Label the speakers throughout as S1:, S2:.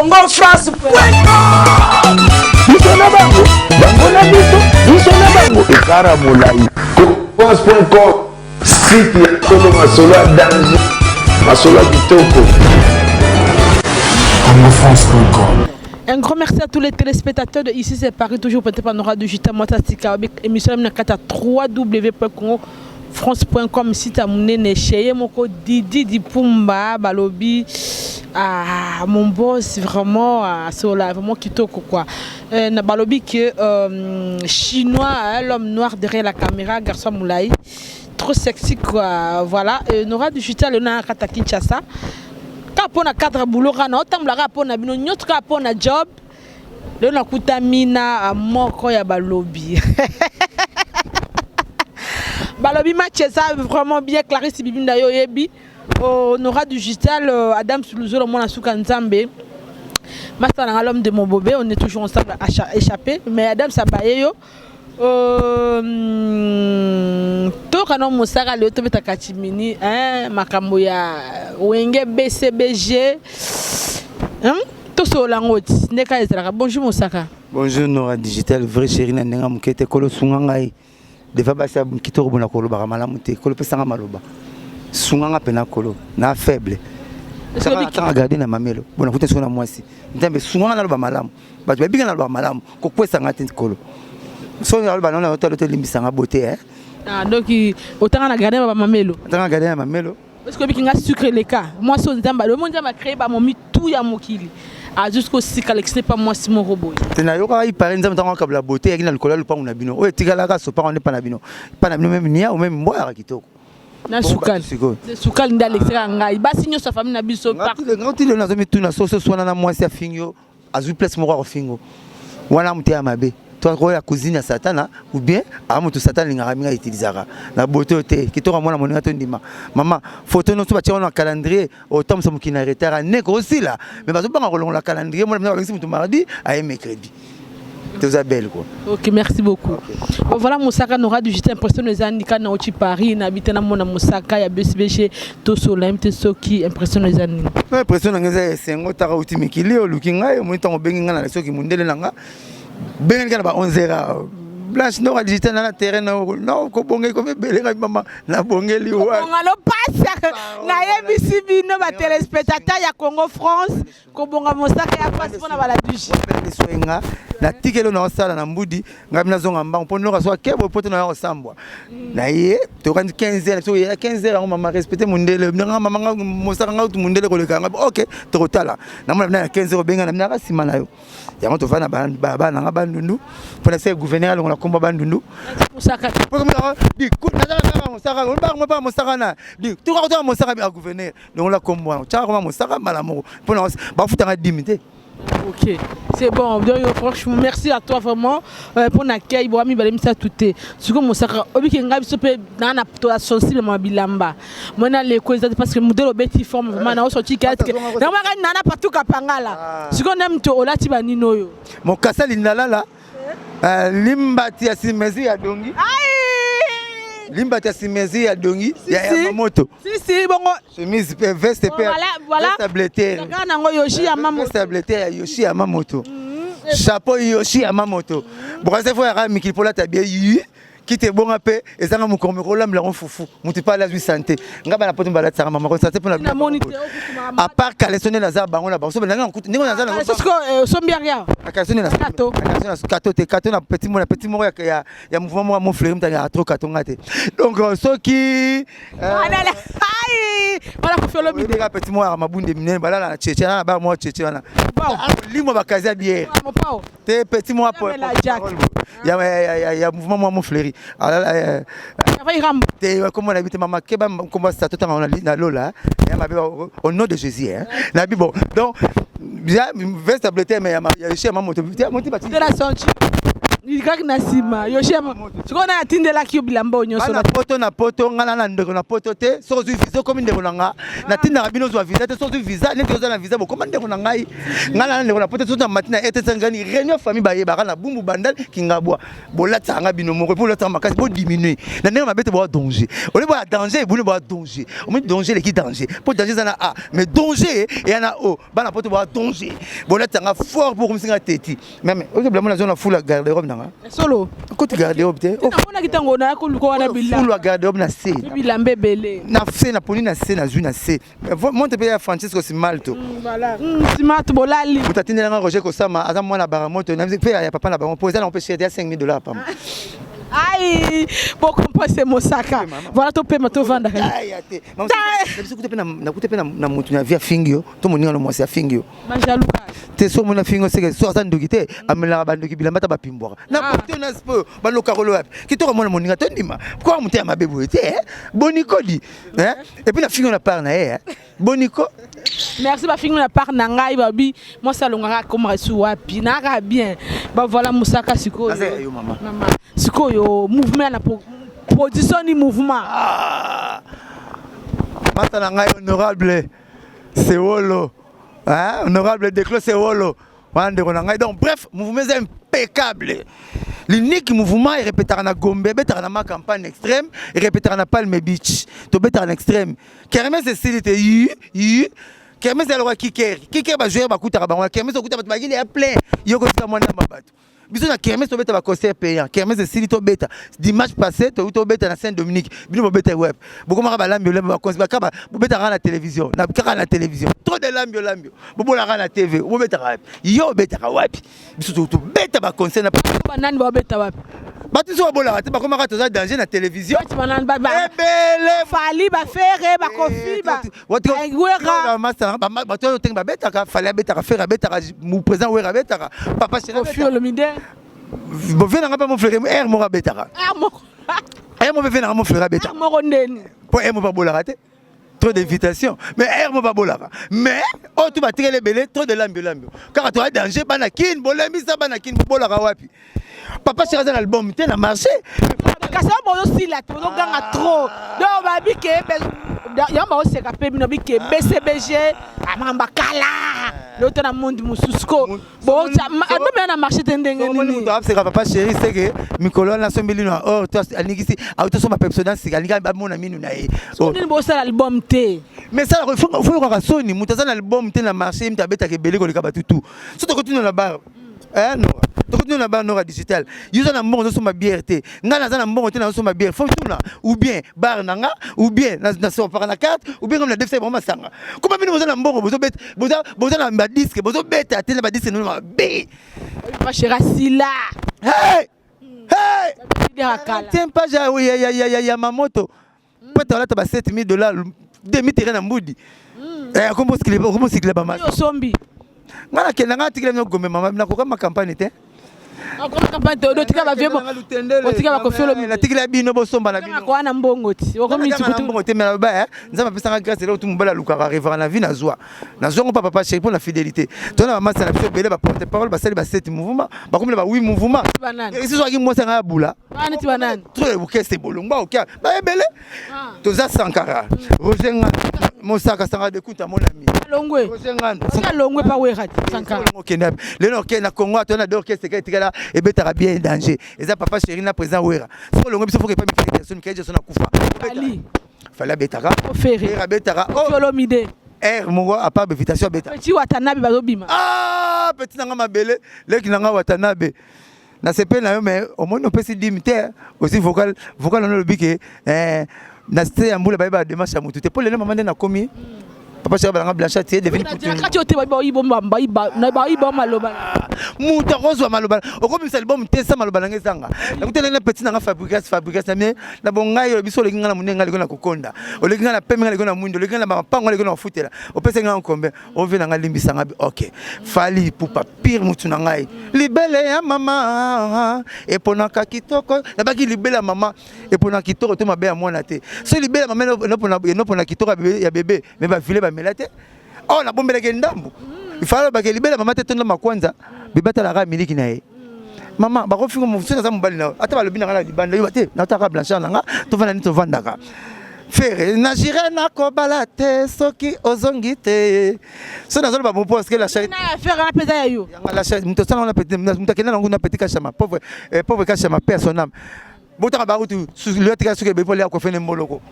S1: Congo France
S2: Biso na bango, bango na biso, biso na bango, ekara molai.
S3: Congo-France.com, site ya solo, masolo ya danger, masolo ya kitoko.
S4: CongoFrance.com.
S5: Un grand merci à tous les téléspectateurs de Ici c'est Paris, toujours peut-être Panora du Jita Motasika, émission na kata www.congofrance.com, site ya monene cheye moko Didi Dipumba balobi. Ah, mon boss vraiment, ah, sola vraiment kitoko quoi. Na balobi que chinois, hein, l'homme noir derrière la caméra, garçon Moulay, trop sexy quoi. Voilà, Nora du Jita le na kata Kinshasa. Ka pona cadre boulot kana otambolaka pona bino nyonso kaka pona job. Lelo nakutami na moko ya balobi. Balobi match eza vraiment bien. Clarisse Bibinda yo oyebi. Nora Digital, Adam Soulouzolo mwana suka Nzambe. Master nanga l'homme de mon bobé, on est toujours ensemble à échapper. Mais Adam Sabaye yo. Tokana mosaka lelo tobetaka chimini, hein, makambo ya Wenge BCBG, hein, tosolola yango ti ndeka ezalaka. Bonjour Mosaka.
S6: Bonjour Nora Digital, vrai chéri na ndenge moke te. Kolo sunga ngai defa basi ya kitoko bona kolobaka malamu te. Kolo pesanga maloba, sunga nga mpena kolo na faible tanga garde na mamelo bona kuta soki na mwasi. Nzambe sunga nga naloba malamu, bato babinga naloba malamu, kokwesanga te kolo. Soki naloba nano otalo te, olimbisanga bote, eh?
S5: Ah, donc otanga na gardien ba mamelo.
S6: Otanga gardien ya mamelo.
S5: Est-ce que obiki nga sucre eleka mwasi oyo Nzambe alobi, Nzambe acréé bamomi tout ya mokili jusqu'au sika alekisi pa mwasi moko boye?
S6: Te, nayokaka ipare Nzambe ntango akabela bote eyaki na likolo ya lupango na bino oyo etikalaka sopango nde mpa na bino, mpa na bino même nia o même mbwa yaka kitoko.
S5: Na sukali.
S6: Sikoyo.
S5: Sukali nde alekisaka ngai basi nyonso ya famille na biso.
S6: Nga ti lelo nazomituna soso swana na mwasi afingi yo, azwi place moko akofingo wana, moto ya mabe to akoya cousine ya Satana ou bien aa moto Satan alingaka mingi autilisaka na bote oyo te. Kitoko ya mwana moninga to ndima mama foto nyonso batia wana na calendrier, otambusa mokili na retard ane kosila, mais bazobanga kolongola calendrier. Mwana balongisi moto mardi, aye mercredi, toza belle quoi.
S5: Ok, merci beaucoup. Bon, voilà Mosaka Nora du juste impression eza ndika na oti Paris na bite na mona Mosaka ya BCBG tosola mte soki impression eza nini?
S6: Impression na ngai eza esengo. Taka uti mikili, oluki ngai, omoni ntango obengi ngai na soki mondele na nga bengeli kaka na ba 11 heures blanche Nora Digital na terrain na kobonga ekomi ebele. Ngai mama nabongeli.
S5: Kobonga no pasi, nayebisi bino batéléspectateur ya Congo France, kobonga Mosaka ya pasi mpona baladushi.
S6: Nga natikeli na osala na mbudi, ngai nazonga mbango mpo noka so akebo po te na kosambwa na ye. Tokandi 15 heures, soki ya 15 heures yango mama respecte mondele nga mama nga Mosaka nga mondele koleka nga. Ok, tokotala namona bina na 15 heures, obenga na binaka nsima na yo yango. Tovanda bana nanga Bandundu mpona se gouverneur alongola kombo Bandundu.
S5: Mosaka.
S6: Mosaka Mosaka na toka Mosaka ya gouverneur longola kombo wana, tiaka koma Mosaka mbala moko mpona bafutanga dimi te.
S5: Ok, c'est bon. Donc, franchement, merci à toi vraiment pour l'accueil. Bon, ami, balemi ça tout est. Ce que Mosaka, obi ke ngai biso pe na na to la sensible ma bilamba. Moi na leko eza parce que modèle obeti forme vraiment na sorti qu'est-ce que na maka nana partout kapangala. Ce qu'on aime to olati banino yo.
S6: Mokasa lindalala, limbati ya simezi ya dongi.
S5: Aïe!
S6: Limbati ya simezi ya dongi ya
S5: Si.
S6: Yamamoto.
S5: Si si, bongo.
S6: Chemise pe veste pe.
S5: Voilà.
S6: Veste ya bletere.
S5: Kaka nango Yoshi ya mamo.
S6: Veste ya bletere ya Yoshi Yamamoto, chapeau Yoshi Yamamoto. Bokase fo yaka mikili mpo lata bie yi kiti ebonga mpe ezanga mokolo moko olambela yango fufu motu mpe alazwi sante. Nga bana poto balatisaka mama sante mpona
S5: Namoni te.
S6: À part caleçon nde naza bango na bango so ndenge naza.
S5: Osombi aria.
S6: Caleçon nde.
S5: Kato.
S6: Kato te, kato na petit moko, na petit moko ya mouvement moko ya mofleri mutanga ya trop kato nga te. Donc soki
S5: Voilà. Aïe! Voilà Kofi Olomide.
S6: Oyebeka petit moko ya mabunde minene balala na cheche na ba moko cheche wana limwa bakazi ya biere.
S5: Mopao.
S6: Te, petit moko
S5: Yamela Jack.
S6: ya mouvement moko ya mofleri.
S5: Ava Irambo.
S6: Te, kombo na bi te mama keba kombo sa totanga na lola ya mabe au nom de Jésus, hein. Na bi bon, donc veste bleu te mais ya Yoshi Yamamoto te moti bati.
S5: De la senti. Kaka na nsima yoshi sikoyo na atindelaki yo bilamba oyo nyonso
S6: na poto. Na poto, ngai na ndeko na poto te. Soki ozwi visa, okomi ndeko na nga. Natindaka bino ozwa visa te. Soki ozwi visa, neti oza na visa, bokoma ndeko na ngai. Ngai na ndeko na poto. Soki na mati na ete ngani réunion famille, bayebaka na Bumbu, Bandal, Kingabwa. Bolatisaka nga bino moko mpo olatisaka makasi. Bodiminue na ndenge mabe te. Boa danger ole, boya danger ebuni, boa danger. Omoni, danger eleki danger, mpo danger eza na a, mais danger eya na o. Bana poto boa danger, bolatisaka fort mpo okomisinga teti. Même oyo bilamba nazo na fula garde-robe nanga.
S5: Solo.
S6: Koti garde-robe te.
S5: Namonaki ntango naya koluka wana.
S6: Bilamba garde-robe na se.
S5: Bilamba ebele.
S6: Na se, naponi na se, nazwi na se monte mpe ya Francisco Simalto.
S5: Voilà, Simalto bolali.
S6: Moto atindelanga Roger Kosama, aza mwana Baramoto mpe ya papa na bango, mpo eza nango mpe cher, ya 5000 $ pamba.
S5: Ai, bokompose mosaka. Voilà, topema, tovandaka.
S6: Te, biso nakute mpe na motu na vie afingi yo to moninga no mwasi afingi yo.
S5: Bajaluka.
S6: Te, so omoni afingi yo, seke so aza ndoki te. Amelaka bandoki bilamba, ata bapimbwaka na kote na spo balokaka olo wapi. Kitoko mwana moninga, tondima kwa moto ya mabe boye te. Boni kodi et puis nafingi yo na part na ye. Boniko.
S5: Merci. Bafingi na part na ngai, babi mwasi alongaka akomaka su wapi, nayaka bien. Bavoila mosaka sikoyo.
S6: Mama.
S5: Sikoyo mouvement na production ni mouvement.
S6: Mata na ngai, honorable Sewolo, hein? Honorable Declo Sewolo wana, ndeko na ngai. Donc bref, mouvement eza impeccable. L'unique mouvement erepetaka na Gombe, ebetaka na Ma Campagne Extrême, erepetaka na Palme Beach, tobetaka na Extrême. Kermesse esili te. Yi yi kermesse eloko kiker kiker, bajoueur bakutaka bango na kermesse, okuta bato bakili ya plein. Yo kotika mwa ndamba bato. Biso na kermesse tobeta baconcert payant. Kermesse esili, tobeta dimanche passé, toyi tobeta na Saint Dominique. Bino bobeta web, bokomaka balambi olambi, bakonzi bakaba bobetaka na télévision, kaka na télévision. Trop de lambi olambi, bobolaka na TV. Bobetaka wapi? Yo obetaka wapi? Biso tobeta baconcert na
S5: Banani babeta wapi?
S6: Bato so babolaka te, bakomaka toza danger na télévision. Ebele.
S5: Fally, baFerre, baKoffi.
S6: Bato oyo ndenge babetaka, Fally abetaka, Ferre abetaka, président Wera abetaka, papa.
S5: Koffi Olomide.
S6: Bove nanga mpe moflere aire moko abetaka, aire moko mpe ve nanga moflere abetaka.
S5: Moko ndeni.
S6: Mpo aire moko babolaka te. Trop d'invitation, mais aire moko babolaka, mais oyo tu batikeli ebele. Trop de lambi olambi, kaka toya danger. Bana Kine, bolembisa bana Kine, bobolaka wapi? Papa Chéri aza na album te na marché.
S5: Kasi oyo bozosila te, bozoganga trop. Donc babi ke yango baoseka mpe bino bike BCBG amamba kala leo te na monde mosusu ko album ya na marché te, ndenge nini?
S6: Moto aseka papa chéri, seke mikolo wana asombi lino ya or to anikisi, auti osomba Pepsodent sika, alingi bamona minu na ye.
S5: Nini, bosala album te?
S6: Mais sala fo yokaka soni. Moto aza na album te na marché, moto abetaka ebele koleka bato tu. So tokotuna na bar nora, tokotuna na bar Nora Digital. Yo oza na mbongo, ozosomba bière te. Ngai naza na mbongo te, nazosomba bière. Fo tuna ou bien bar na nga, ou bien nasopaka na carte, ou bien comme na defisa bango masanga. Koma bino boza na mbongo, bozobeta, boza na badisque, bozobeta te na badisque nino mabe.
S5: Papa Sila.
S6: Hey! Hey! Page ya Mamoto po ete alata ba 7000 $, demi terrain na mbudi, akomosikile bamasi.
S5: Osombi.
S6: Ngai nakenda, ngai atikela bino Gombe. Mama, nakokama campagne te.
S5: Otika otika baKoffi.
S6: Natikela bino, bosomba na bino.
S5: Wana mbongo ti.
S6: Mbongo te, mais naloba Nzambe apesanga grâce. Eloko tu mobali alukaka, rêvaka na vie, nazwa, nazwango mpa papa chéri, mpo na fidélité. Tona bamasa na biso ebele, baporte parole basali ba 7 mouvement, bakomi na ba 8 mouvement. Esi zwaki mwasi anga ya bula.
S5: Neti banani?
S6: Trop orchestre bolongba okia baebele. Toza Sankara, Roger Ngando, Mosaka, Sankara de Kunta, mon ami.
S5: Longwe.
S6: Roger Ngando.
S5: Longwe pa Wera, Sankara.
S6: Okende lelo, okende na Congo, tona de orchestre eka etikala ebetaka bien danger, eza papa chéri na président Wera. Soko olongwe biso, foke epa Michael Jackson. Michael Jackson akufa. Fally abetaka.
S5: Ferre.
S6: Abetaka.
S5: Olomide.
S6: Aire moko à part invitation abetaka.
S5: Petit Watanabe bazobima.
S6: Ah, petit nanga mabele, leki nanga Watanabe, nasepeli na yo, mais omoni opesi dime te. Aussi vocal, vocal wana olobi ke na se ya mbula bayeba démarche ya motu te. Mpo lelo mama nde nakomi papa chéri, balanga Blanchard tie devini.
S5: Kati oyo te, bayiba maloba.
S6: Moto akozwa maloba, okobimisa album te sa maloba nanga ezanga. Nakutana na petit nanga Fabrigas, Fabrigas na mie na bongai oyo biso. Oleki nga na monene, nga liko na kokonda. Oleki nga na pembe, nga liko na mwindo. Oleki nga na mapango, nga liko na kofutela. Opesi nga nkombe ove na nga, limbisa nga. Ok, Fally Ipupa pire motu na ngai. Libele ya mama eponaka kitoko. Nabaki libele ya mama eponaka kitoko to mabe ya mwana te. So libele ya mama enopona kitoko ya bebe, me bavile bamela te. Oyo nabombelaki ndambu, ifala lobaki libele ya mama te. Tonda makwanza bebe atalaka miliki na ye. Mama, bakofinga mosusu, naza mobali na yo, ata balobi na ngai na libanda, yoba te, nataka Blanchard na nga, tovanda nini, tovandaka Ferre na jire, nakobala te soki ozongi te. So nazoloba bo parce que la charité
S5: na affaire wana mpenza ya yo.
S6: Yanga la charité, moto asala wana petit, moto akenda nango na petit Kashama, pauvre, pauvre Kashama, paix à son âme. Botaka bakutu lotika soki ebebi po alia kofene mboloko.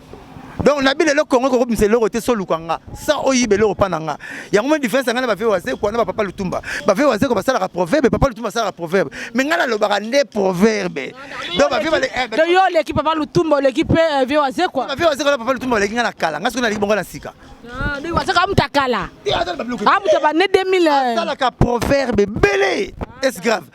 S6: Donc nabi lelo Kongo kokobimisa eloko te, soluka nga sans oyiba eloko mpa na nga. Yango mo différence ya ngai na bave Wazekwa na bapapa Lutumba. Bave Wazekwa basalaka proverbe, papa Lutumba asalaka proverbe, mais ngai nalobaka nde proverbe. Donc bave bale
S5: Donc yo oleki papa Lutumba, oleki mpe vieux Wazekwa.
S6: Bave Wazekwa na papa Lutumba baleki ngai na kala, ngai soki naleki bongo na sika.
S5: Donc Wazekwa amuta kala.
S6: Te, aza na babiloko.
S5: Amuta bane 2000.
S6: Asalaka proverbe ebele, est grave.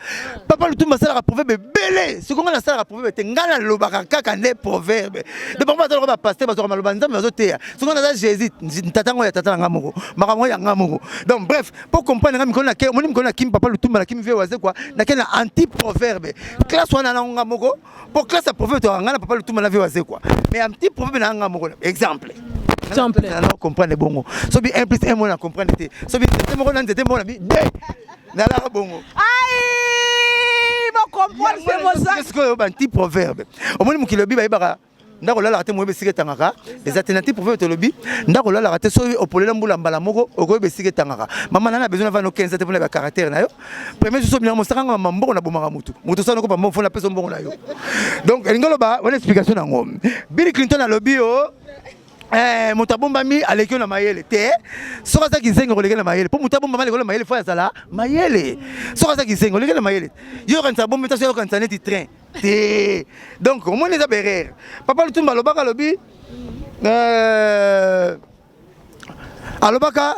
S6: Papa Lutumba asalaka proverbe ebele, soki ngai nasalaka proverbe te, ngai nalobaka kaka nde proverbe. Donc bango bazalaka bapasteur, bazwaka maloba Nzambe, bazoteya. Soki ngai naza Jésus, tata ngo ya tata na ngai moko, makambo ya ngai moko. Donc bref, po comprendre ngai, mikolo nake omoni, mikolo nakimi papa Lutumba, nakimi vieux Wazekwa, nake na anti proverbe classe wana nango ngai moko, po classe ya proverbe toyaka ngai na papa Lutumba na vieux Wazekwa, mais anti proverbe na ngai moko. Exemple.
S5: Exemple.
S6: Na comprendre bongo, soki 1 plus 1 moko na comprendre te, soki nzete moko na nzete moko na bi 2, nalaka bongo.
S5: Ai, bocomprendre se mosa.
S6: Sikoyo banti proverbe, omoni mokili obi bayebaka ndako olalaka te, moyeba esika etangaka eza te. Na ti proverbe tolobi ndako olalaka te, soki opolela mbula mbala moko, okoyeba esika etangaka. Mama nana besoin navanda 15 te mpona bacaractère na yo. Premier jour sobinaka mosaka nga mama mbongo, nabomaka motu moto osala nokopa mbongo, fona apesa mbongo na yo. Donc elingi oloba wana explication nango. Bill Clinton alobi o moto abombami aleki yo na mayele te. Soki aza kizengi, koleki na mayele, mpo moto abombami aleki na mayele, fo azala mayele. Soki aza kizengi, oleki na mayele, yo okanisa abombi ta, soki okanisa neti train te. Donc omoni eza berere. Papa Lutumba alobaka, alobi alobaka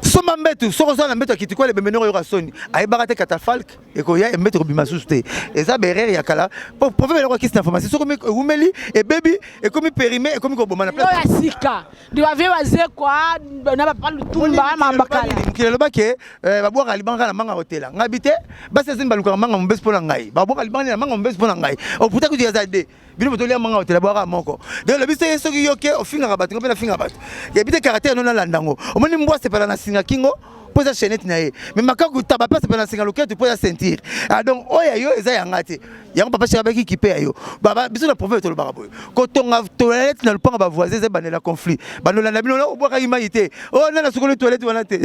S6: somba mbetu, soki ozala na mbetu ya kitikwala, ebembe ndenge oyoka soni, ayebaka te catafalque ekoya, embetu ekobima susu te. Eza berere ya kala. Po proverbe eloko akisi na pharmacie, soki ewumeli, ebebi, ekomi périmé, ekomi koboma na
S5: oyo ya sika de bavie Wazekwa na bapapa Lutumba, mamba kala.
S6: Mokili alobaki babwaka libanga na manga kotela ngai bi te. Basi azini balukaka manga mobesi mpo na ngai, babwaka libanga na manga mobesi mpo na ngai. Oputa kutu aza de bino botolia manga kotela, bwaka moko. Donc lobi se soki yo ke ofingaka bato, ngo mpe nafingaka bato, yebi te caractère no nalanda yango. Omoni mbwa asepela na singa kingo mpo eza chaînette na ye, mais makaku taba mpe asepela na singa loketu mpo eza ceinture. Ah, donc oyo ya yo eza yanga te. Yango papa Sheri abaki kipe ya yo. Baba biso na proverbe tolobaka boye: kotonga toilette na lopango bavoisin eza ebandela conflit. Bandolanda bino, obwakaki mai te, o nani asukoli toilette wana te.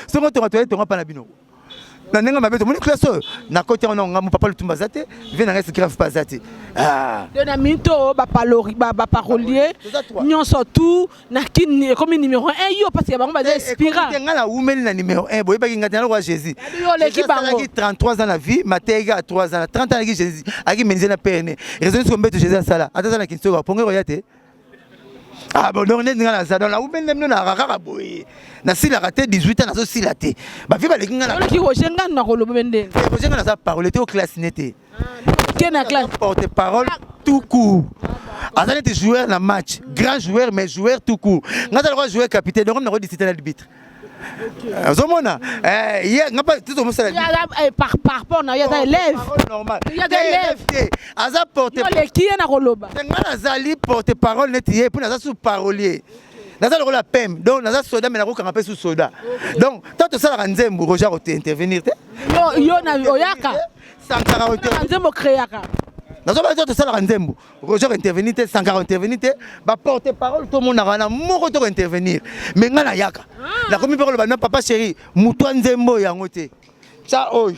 S6: Soki otonga toilette, tonga mpa na bino na ndenge mabe. Tomoni classe oyo nakoti yango na ngambo papa Lutumba aza te, vieux na ngai grave mpe aza te.
S5: De na minute oyo baparolier nyonso tout na Kini ekomi numéro 1 yo, parce que bango baza inspira.
S6: Ngai nawumeli na numéro 1, boyebaki ngai te, nalokola Jésus.
S5: Yo oleki bango.
S6: Azalaki 33 ans na vie, mateyaki kaka 3 ans, na 30 ans alaki Jésus, ayaki menuisier na perne raison siko mbeto Jésus asala ata aza na kinsoka pongo ekoya te. Ah bon, donc neti ngai naza, donc nawumeli na bino, nalaka kaka boye, nasilaka te. 18 ans nazosila te, bavie baleki ngai.
S5: Oleki Roger Nganu na koloba mpe ndenge.
S6: Roger, ngai naza parole te, o classe ne te.
S5: Ke na classe.
S6: Porte parole tout court, aza neti joueur na match, grand joueur, mais joueur tout court. Ngai aza lokola joueur capitaine, donc nako discuter na arbitre, ozomona ye nga mpa tozomosala.
S5: Par rapport na yo, aza élève.
S6: Normal.
S5: Ye aza élève.
S6: Te, aza porte.
S5: Yo oleki ye na koloba.
S6: Ngai nazali porte parole neti ye, mpo naza sous parolier, naza lokola pem. Donc naza soda, mais nakokanga mpe sous soda. Donc tant tosalaka nzembo, Roger kote intervenir te.
S5: Yo na oyaka.
S6: Sankara.
S5: Nzembo créaka.
S6: Nazoba to tosalaka nzembo, Roger intervenir te, Sankara intervenir te, baporte parole tomonaka wana moko to intervenir, mais ngai nayaka, nakomi mpe koloba na papa chéri, moto ya nzembo yango te, tya oyo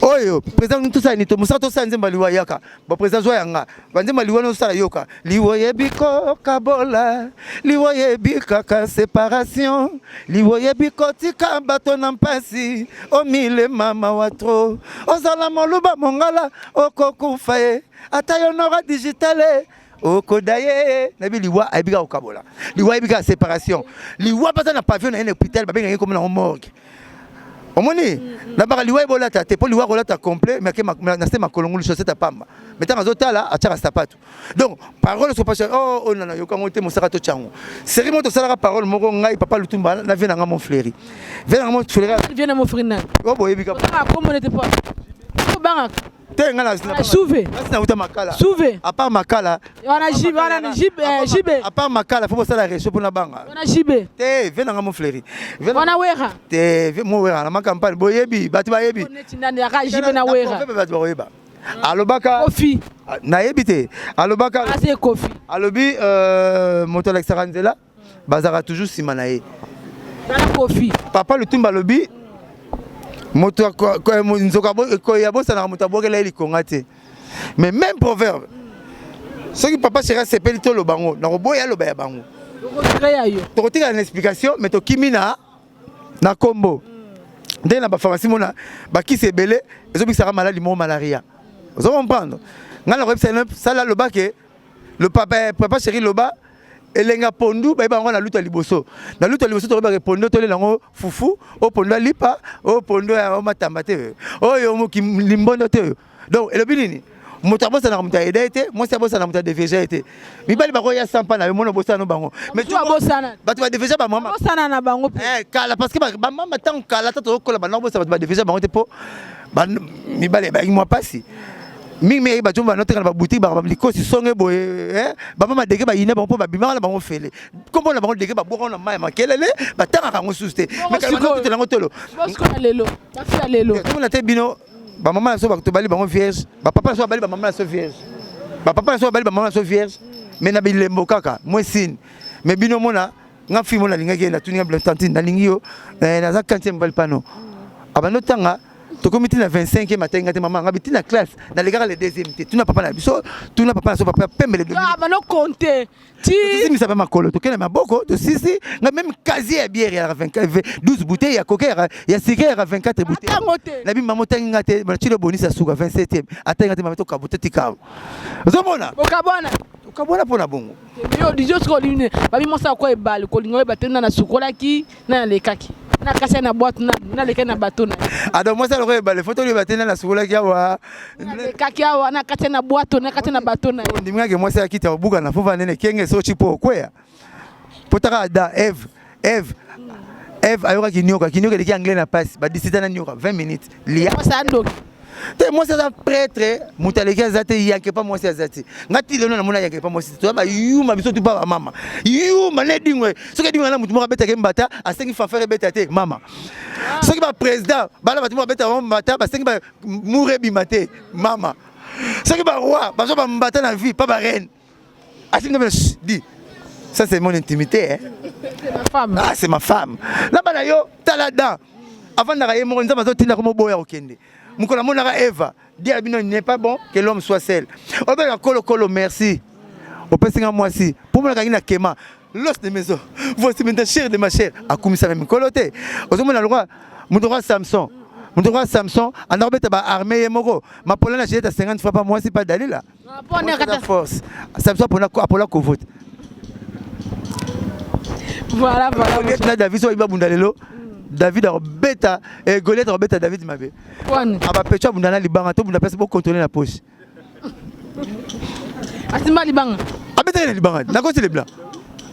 S6: oyo président tosala nini, mosala tosala nzembo ya liwa, yaka bon président, zwa yanga banzembo ya liwa nosala, yoka liwa yebi kokabola, liwa yebi kaka séparation, liwa yebi kotika bato na mpasi, omilema mawa tro, ozala moluba mongala, okokufa ye, ata yo nora digitale okoda ye. Nayebi liwa ayebi kaka kokabola, liwa ayebi kaka séparation, liwa mpe aza na pavillon na ye na hôpital, babengaki komona yango morgue. Omoni nabaka liwa ebolata te, mpo liwa kolata complet, mais ake na se makolo ngulu, chaussette ya pamba, mais ntango azotala atiaka sapato. Donc parole so pasi oh oyo nana yokango te, mosaka totyango série moko tosalaka parole moko, ngai papa Lutumba na vieux na nga mon fleuri, vieux na nga mon fleuri.
S5: Vieux na mon fleuri nani?
S6: Oyo boyebi ka.
S5: Kombo nete po obangaka.
S6: Te, nga na
S5: Suve.
S6: Nauta Makala.
S5: Suve.
S6: À part Makala.
S5: Wana JB, wana JB, JB.
S6: À part Makala, faut bosala réchaud mpona banga.
S5: Wana JB.
S6: Te, ve nanga mo fleuri.
S5: Wana Wera.
S6: Te, mo Wera na macampagne, boyebi, bato bayebi.
S5: Neti nani aka JB na Wera?
S6: Bato bakoyeba. Alobaka
S5: Kofi.
S6: Nayebi te, alobaka.
S5: Ase Kofi.
S6: Alobi moto alakisaka nzela, bazalaka toujours nsima na ye.
S5: Wana Kofi.
S6: Papa Lutumba alobi moto nzoka abosanaka moto abwakela ye likonga te. Mais même proverbe, soki papa chéri asepeli, toloba ngo, nakoboya aloba ya bango. Tokotikala na explication, mais tokimi na kombo. Ndenge na bapharmacie mona bakisi ebele ezobikisaka maladi moko, malaria, ozo comprendre? Ngai nakoyebisa sala, aloba ke le papa, papa chéri loba elenga pondu, bayeba yango na lutu ya liboso. Na lutu ya liboso tokoyebaka pondu, tolela yango fufu, oyo pondu ya lipa, oyo pondu ya matamba te, oyo limbondo te. Oyo donc elobi nini? Moto abosanaka moto ayeda ye te, mwasi abosana moto adévierger ye te. Mibali bakoya sampa na yo, mona obosana no bango.
S5: Bato
S6: badévierger bamama
S5: bosana na bango.
S6: Kala, parce que bamama ntango kala ta tozokola, banda kobosana bato badévierger bango te, mpo mibali bayaki mwa mpasi mingi. Bato banoteka na baboutique, baka likosi songe boye, bamama deke bayine bango mpo babimaka na bango fele, kombo na bango deke babwaka na mai ya makelele, batangaka yango susu te.
S5: Tutela
S6: yango tolo. Tomona te bino bamama na biso tobali bango vierge, bapapa na biso babali bamama na biso vierge, bapapa na biso babali bamama na biso vierge, mais na bilembo kaka mwesine. Mais bino mona nga fille mo nalingaki ye, natuni nga: "Tantine, nalingi yo, naza quantième mobali pano." Abandi otanga, tokomi ntina 25e, atangi nga te. Mama nga bi ntina classe nalekaka le deuxième te. Tuna papa na biso, tuna papa na biso, papa pembele.
S5: Bano compte.
S6: Tosimisa mpe makolo, tokende maboko, tosisi nga même casier ya bière yaka 12 bouteille, ya coca ya sucré yaka 24 bouteille. Nabi: "Mama, otangi nga te." Natili obonisi ya suka 27e, atangi nga te. Mama, tokabo, totikabo, ozomona?
S5: Okabwana.
S6: Okabwana mpo na bongo.
S5: Yo dijo sikoyo olingi babi mwasi ako ebale, kolinga oyeba te na nasukolaki, na nalekaki na kasi na boîte, nalekaki na bato na
S6: Ado mwasi aloko ebale, faut toyeba te na nasukolaki awa.
S5: Nalekaki awa, na kati na boîte, na kati na bato na.
S6: Ndimingaki mwasi akiti akobuka na fova nene kenge soki mpo okweya, po taka Ada, Eve, Eve, Eve ayokaki nioka, kinioka eleki anglais na pasi, badisita na nioka 20 minutes lia.
S5: Mwasi andoki.
S6: Te, mwasi aza prêtre, moto aleki aza te, yanke pa mwasi aza te. Nga ti lelo namona yanke pa mwasi te. Toza bayuma biso tu pa bamama yuma na edingwe. Soki edingwe na motu moko abetaki mbata, asengi fanfare ebeta te. Mama, soki baprésident bana bato moko babeta bango mbata, basengi mur ebima te. Mama, soki baroi bazwa bambata na vie pa bareine, asimbi dit: "Ça, c'est mon intimité, hein."
S5: C'est ma femme.
S6: Ah, c'est ma femme. Na bana yo tala dan avandaka ye moko, Nzambe azotinda ko moboya kokende. Mokolo amonaka Eva, dire bino: "Il n'est pas bon que l'homme soit seul." Obeka kolo kolo, merci, opesi nga mwasi mpo monaka ngi na kema, l'os de maison, voici maintenant chair de ma chair. Akumisa me mikolo te. Ozomona lokwa moto kwa Samson, moto kwa Samson anda kobeta baarme ye moko, mapola na Gillette 50 fois pa mwasi pa Dalila force. Samson apola kovote.
S5: Voilà.
S6: Na David, so babunda lelo, David akobeta Goliath, akobeta David mabe. Abapecho abunda na libanga, tobunda mpesi bocontrôle na poche.
S5: Asimba libanga?
S6: Abetaki na libanga, nakosi lebla,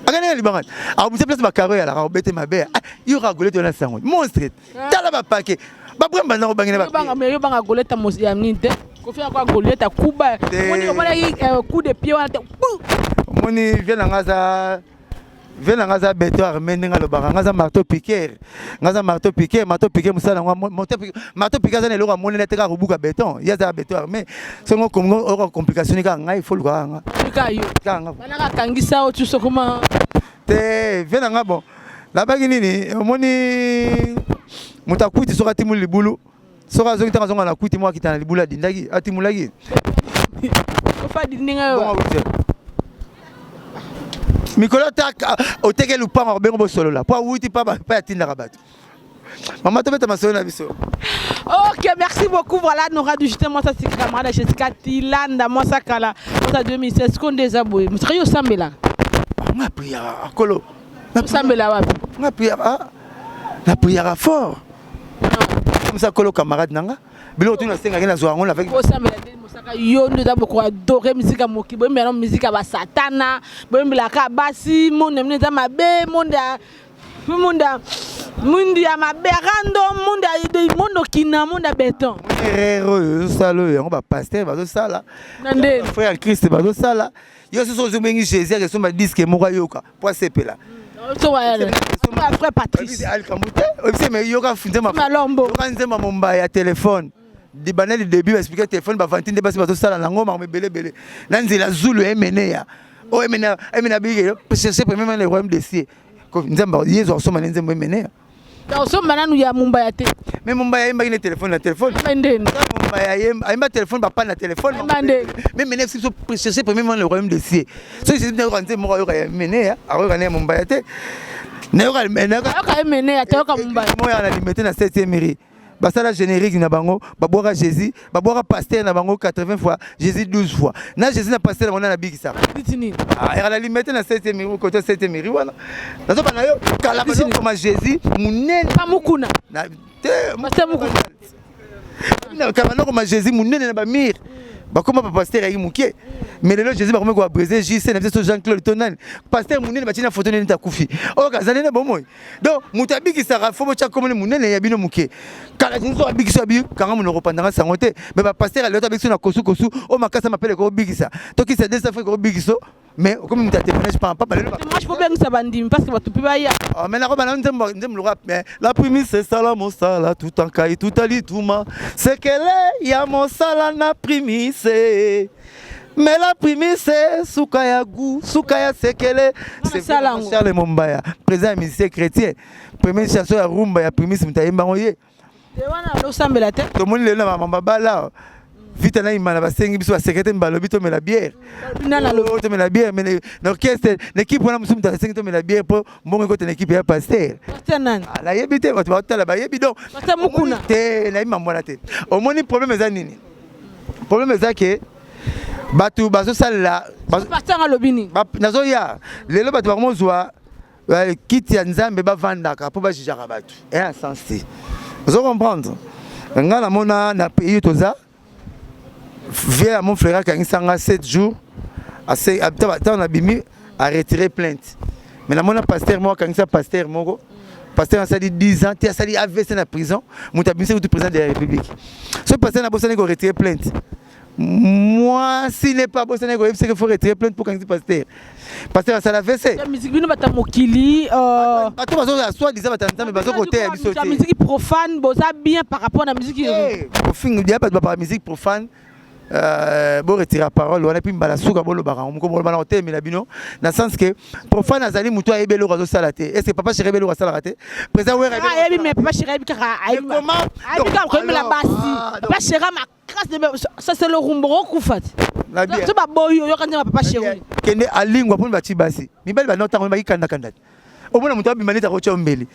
S6: akani na libanga, akobisa place bakaro eyalaka, akobete mabe. Yoka Goliath wana, sango monstre, tala bapake babremba ndako bangi
S5: na. Yo banga Goliath ya nini te? Kofi akwa Goliath akuba, omoni, omonaki coup de pied wana te?
S6: Omoni, vie na nga aza, vie na nga aza béton armé. Ndenge alobaka, nga aza marteau piqueur, nga aza marteau piqueur. Marteau piqueur, mosala yango, marteau piqueur aza na eloko amoneli te, kaka kobuka béton. Ye aza béton armé. Songo okoka complication ni kaka ngai, faut luka kaka
S5: nga. Kaka nga. Banaka akangisa o tu sokoma.
S6: Te, vie na nga, bon, nabaki nini? Omoni moto akwiti, soki atimuli libulu, soki azongi, ntango azonga na kwiti moko, akita na libulu adindaki, atimulaki.
S5: Ndenge
S6: Mikolo ta oteke lupango, akobengo bosolola mpo awuti pa atindaka bato. Mama, tobeta masolo na biso.
S5: Ok, merci beaucoup. Voilà, Nora du Justin, moi ça c'est camarade Jessica Tilanda, moi ça kala, moi ça 2016, konde eza boye. Musaka yo sambela.
S6: Nga prière kolo.
S5: Osambela wapi?
S6: Nga prière, na prière fort. Comme ça kolo camarade nanga. Biloko tuna sengaki, nazwa yango
S5: avec. Osambela nde mosaka yo nde oza boko adore musique ya mokili, boyembela no musique ya basatana, boyembelaka basi, monde mino eza mabe, monde ya. Munda mundi ya mabe rando munda mondo kina munda beton.
S6: Erreur oyo ozosala oyo yango bapasteur bazosala
S5: Na nde.
S6: Frère Christ bazosala. Yo soso ozobengi Jésus akesomba disque moko ayoka po asepela.
S5: So wa frère Patrice.
S6: Alikambo te oyebisi me yoka nzemba
S5: Malombo.
S6: Yoka nzemba mombaya ya telefone banda le début baexplike telefone bavanti nde basi bazosala nango makambo ebele ebele na nzela zulu ya emeneya oyo emene emene abiki chercher premièrement le royaume des cieux nzambe yezu akosomba nde nzembo emeneya.
S5: Osomba nanu ya Mumbaya te.
S6: Mais Mumbaya ayembaki ne telefone na telefone.
S5: Ndeni.
S6: Mumbaya ayemba telefone bapane na telefone. Mais mene biso chercher premièrement le royaume des cieux. Soki jésus nayoka nzembo moko ayoka ya emeneya akoyoka ne ya Mumbaya te. Nayoka
S5: Ayoka emeneya te ayoka Mumbaya.
S6: Moya na limete na 7e rue. Basala générique na bango, babwaka Jésus, babwaka pasteur na bango 80 fois, Jésus 12 fois. Na Jésus na pasteur na bango na bikisa.
S5: Diti nini?
S6: Ah, era la limete na 7e rue, côté 7e rue wana. Nazoba na yo kala bazokoma Jésus munene.
S5: Pa mukuna.
S6: Na te
S5: Pasteur mukuna.
S6: Na kala bazokoma Jésus munene na ba mire. Bakoma pa pasteur ayi mukie. Mais lelo Jésus bakoma ko abraiser JC na biso Jean-Claude Tonal. Pasteur munene batina photo nene takufi. Oyo kazali na bomoi. Donc moto abikisaka fo botya komoni monene ya bino moke. Kala Jésus abikisa bi kanga monoko pandanga sango te. Mais ba pasteur alota abikisa na kosu kosu o makasa mapele ko bikisa. Tokisa des Afrique ko bikiso. Mais okomi moto ya témoignage pamba pamba lelo.
S5: Témoignage po bengisa bandimi parce que bato mpe baya.
S6: Ah, mais nakoba na nzembo nzembo lokola mais la prémisse esala mosala tout en kai tout alituma sekele ya mosala na prémisse. Mais la prémisse suka ya goût suka ya sekele. C'est Charles Mombaya président ya musicien chrétien. Première chanson ya rumba ya prémisse moto ayembango ye.
S5: Te wana osambela te.
S6: Tomoni lelo na bamama bala vita na imana basengi biso basekete balobi tomela bière. Tomela bière mais na orchestre na équipe wana mosusu moto asengi tomela bière mpo mbongo ekota na équipe ya pasteur.
S5: Pasteur nani?
S6: Nayebi te bato baotala bayebi donc.
S5: Pasteur Mukuna.
S6: Te nayebi mambo wana te. Omoni problème eza nini? Problème eza ke bato bazosalela
S5: pasteur alobi nini?
S6: Nazoya lelo bato bakomozwa kiti ya nzambe bavandaka mpo bajijaka bato eya sens te. Ozo comprendre? Nga namona na pays toza vie ya mon frère akangisa nga 7 jours ntango nabimi aretire plainte. Mais namona pasteur moko akangisa pasteur moko. Pasteur asali 10 ans te asali AVC na prison, moto abimisi kutu président de la République. So pasteur nabosani ko retirer plainte. Moi, s'il n'est pas bosani ko yebisa qu'il faut retirer plainte pour kangisi pasteur. Pasteur asala AVC.
S5: Ya musique bino bata mokili
S6: Bato bazo soit disant bata nzambe bazo koteya biso
S5: te. Musique profane boza bien par rapport na musique.
S6: Ofinga dia bato ba musique profane. Bo retirer parole wana puis mbala suka bolobaka moko boloba na kotelemela bino na sens que profane azali moto ayebi eloko azosala te. Est-ce que papa chéri ayebi eloko asalaka te? Président Wera
S5: ayebi mais papa chéri ayebi kaka ayebi
S6: comment?
S5: Ayebi kaka koyembela basi. Papa chéri ma grâce ça c'est le rumbo okufa te. So baboyi oyoka nzembo papa chéri.
S6: Kende alingwa mpona bati basi. Mibali ba nota ngo bakikanda kanda. Omona moto abima neti akotya mbeli.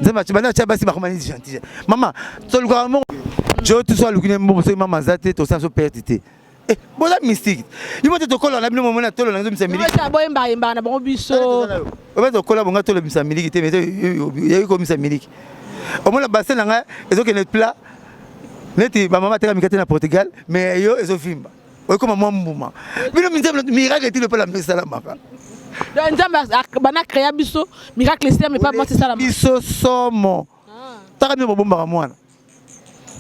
S6: Nzambe ati bana tia basi bakoma neti gentil. Mama, tolukaka moko. Jo tout ça aluki ne mbongo soki mama aza te tosala so perte te. Eh, boza mystique. Yo moto tokola na bino momona tolo na nzomisa miliki.
S5: Boza boyemba yemba na bango biso.
S6: Oba tokola bonga tolo bimisa miliki te mais yayi komisa miliki. Omona bassin na nga ezokende plat neti ba mama teka mikate na Portugal mais yo ezovimba. Oyekoma mwa mbuma. Bino nzambe miracle etilo pela misala maka.
S5: Donc nzambe bana créa biso miracle esalama epa mwasi esalama.
S6: Biso somo. Taka bino bobombaka mwana.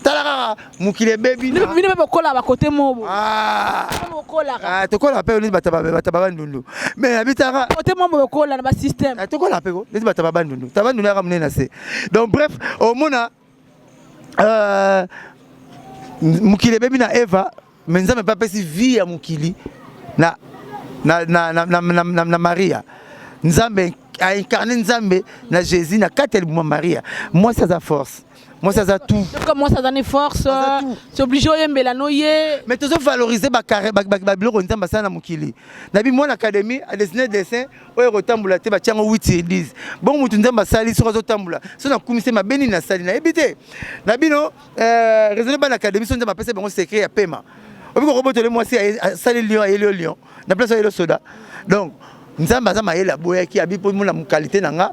S6: Tala kaka mokili ebebi.
S5: Bino mpe bokola ba côté mobo. Bokolaka.
S6: Tokola pe neti bata ba bandundu. Mais abitaka
S5: côté mobo bokola na ba système.
S6: Tokola pe ko neti bata ba bandundu. Ta bandundu yaka monene na se. Donc bref, omona mokili ebebi na Eva, mais nzambe mpe apesi vie ya mokili na na na na na na na na Maria. Nzambe a incarné nzambe na Jésus na kati ya libuma Maria. Mwasi aza force. Mwasi aza tout.
S5: Donc mwasi aza ne force, c'est obligé oyembela no ye.
S6: Mais tozo valoriser ba carré ba ba biloko nzambe asala na mokili. Na bi mwana académie a dessiné dessin oyo kotambola te ba tiango 8 sur 10. Bon mutu nzambe asali soki azotambola. So na kumise mabeni na sali na yebi te. Na bino raisonner bana académie so nzambe apesa bango secret ya pema. Obi ko kobotole mwasi asali lion ayeli lion. Na place ayeli soda. Donc nzambe aza mayele aboyaki abi po mona qualité na nga.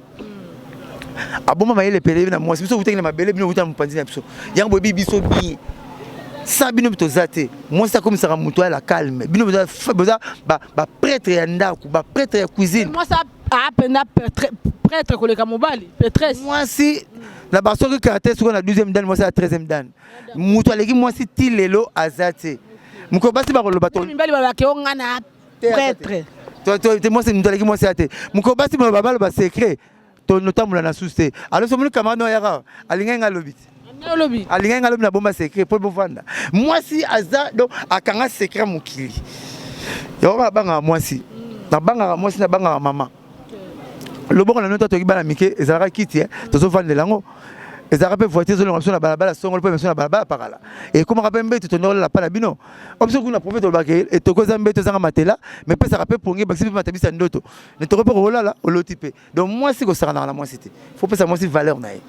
S6: Aboma mayele pele na mwasi biso utaki na mabele bino uta mopanzi na biso. Yango boyebi biso bien. Sa bino toza te. Mwasi akomisaka moto ala calme. Bino boza ba prêtre ya ndako, ba prêtre ya cuisine.
S5: Mwasi Mpenza prêtre koleka mobali, prêtresse.
S6: Mwasi na basoki caractère, soki na 12e dan, mwasi ya 13e dan. Moto aleki mwasi ti lelo aza te. Mokolo basi bakoloba
S5: mibali balobaka yo nga na prêtre.
S6: Te, mwasi, moto aleki mwasi ya te. Mokolo basi baloba, baloba secret, tonotambola na susu te. Alors somoni camarade oyo ayaka, alingai nga alobi te.
S5: Olobi.
S6: Alingai nga alobi na bomba secret mpo bovanda. Mwasi aza, donc akanga secret mokili. Yango nabangaka mwasi, nabangaka mwasi, nabangaka mama. Loboko na nino toki bana mike, ezalaka kiti tozovandela yango, ezalaka mpe voiture ezolonga biso na balabala songolo, mpe biso na balabala pakala ekomaka mpe mbeto tondokolela pa na bino. O biso kuna prophète olobaka etoko eza mbeto ezanga matela, mais pesaka mpe pongi, bakisi mpe matabisi ya ndoto netoko mpe kolala oloti mpe. Donc mwasi, kosakanaka na mwasi te, faut pesa mwasi valeur na ye.